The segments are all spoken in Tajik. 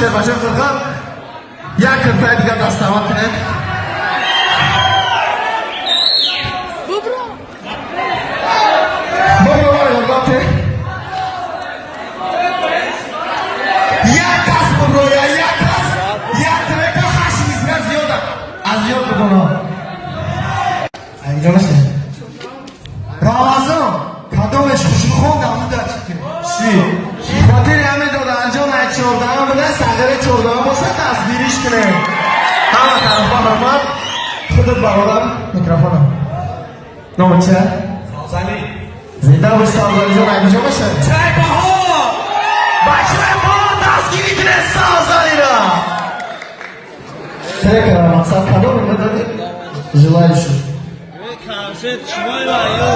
Шербача Фурқон. Як кирпаи дигар дастамон кунед. Бобро, ёрдам те. Як кас буброя, як кас, як трека ҳашт мисра зиёда. Аз ёд бидонам. Инҷо бошед. Рамазон, кадомеш хушрӯхон дамуда чӣ? Чӣ? Хотири ҳамин додарҷон ай чордаҳам буда, сағири чордаҳам бошад, дастгириш кунем. Ҳама тарафа раҳмат. Худат бародар микрофона. Номи чия? Савзалӣ. Зинда бош, Савзалиҷон, ай куҷо бошад? Чайбаҳор! Бачаи баҳор, дастгирӣ кунед Савзалиро. Трекера мақсад кадом медодӣ? Желающий. Концерт чимой ва ё?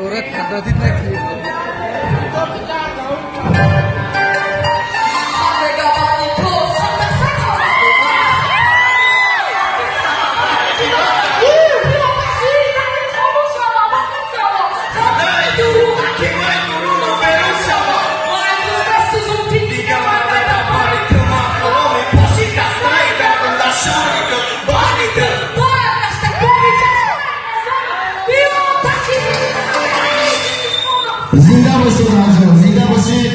Ёрат кардадид накунед. Зинда бошед, Ранҷон, зинда бошед.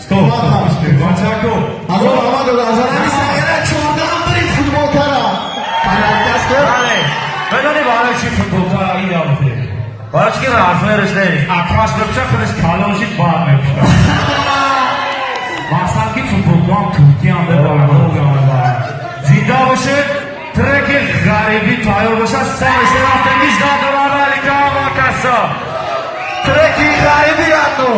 Стоп, стоп, бачако. Ҳазор раҳмат, додарҷон. Ҳамин сағира чордаҳам бирид футболкара. Паракас кар. Бале. Медонӣ барои чӣ футболкара ира бутед? Барои чӣ ки размераш нест. Акаш бипӯша, худаш калон шид, баъд мепӯша. Мақсад ки футболкаам туркиям бебарам, рогам бебарам. Зинда бошед. Треки ғарибӣ тайёр бошад. Сари рафтагиш надорам, алика ва касо. Треки ғарибӣ ратно.